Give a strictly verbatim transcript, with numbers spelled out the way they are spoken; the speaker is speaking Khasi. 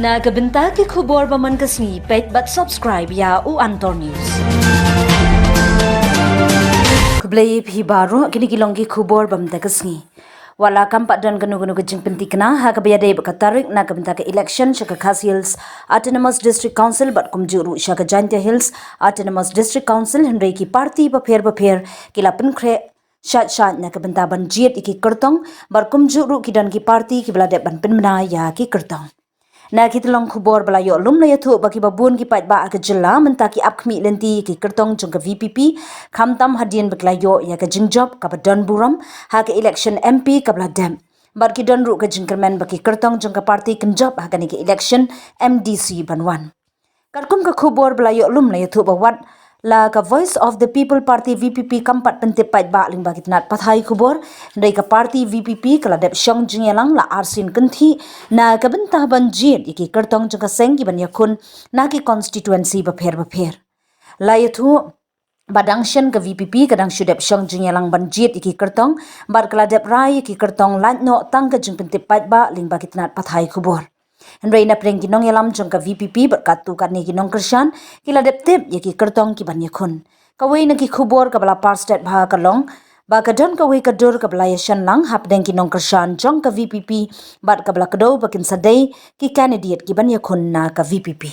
Na ka bynta ki khubor ba man ka sngi, peit bad subscribe ïa u Antor News. Khublei phi baroh, kine ki long ki khubor ba mynta ka sngi. Wat la kam pat don kano kano ka jingpynthikna ha kaba ïadei bad ka tarik na ka bynta ka election sha ka Khasi Hills Autonomous District Council bad kumjuh ruh sha ka Jaintia Hills Autonomous District Council, hynrei ki parti bapher bapher ki la pynkhreh shait shait na ka bynta ban jied ïa ki kyrtong, bad kumjuh ruh ki don ki parti kiba la dep ban pynbna ïa ki kyrtong. Na ki tyllong khubor ba la ïoh lum, la ïathuh ba kiba bun ki paidbah ha ka jylla mynta ki ap khmih lynti ïa ki kyrtong jong ka V P P, khamtam hadien ba ki la ïoh ïa ka jingjop kaba don burom ha ka election M P kaba la dep. Bad ki don ruh ka jingkyrmen ba ki kyrtong jong ka parti kynjop ha kane ka election M D C ban wan. Katkum ka khubor ba la ïoh lum, la ïathuh ba wat la ka Voice of the People Party, V P P, kam pat pyntip paidbah lyngba ki tnat pathai khubor, hynrei ka parti V P P ka la dep shong jingïalang la arsien kynthih na ka bynta ban jied ïa ki kyrtong jong ka seng kiban ïakhun na ki constituency bapher bapher. La ïathuh ba dang shen ka V P P ka dang shu dep shong jingïalang ban jied ïa ki kyrtong, bad ka la dep rai ïa ki kyrtong lait noh tang ka jingpyntip paidbah lyngba ki tnat pathai khubor. Hynrei na pdeng ki nongïalam jong ka V P P bad katto katne ki nongkyrshan, ki la dep tip ïa ki kyrtong kiban ïakhun. Kawei na ki khubor kaba la parstet bha ka long ba ka don kawei ka dur kaba la ïashen lang hapdeng ki nongkyrshan jong ka V P P bad kaba la kdew ba kin sa dei ki candidate kiban ïakhun na ka V P P.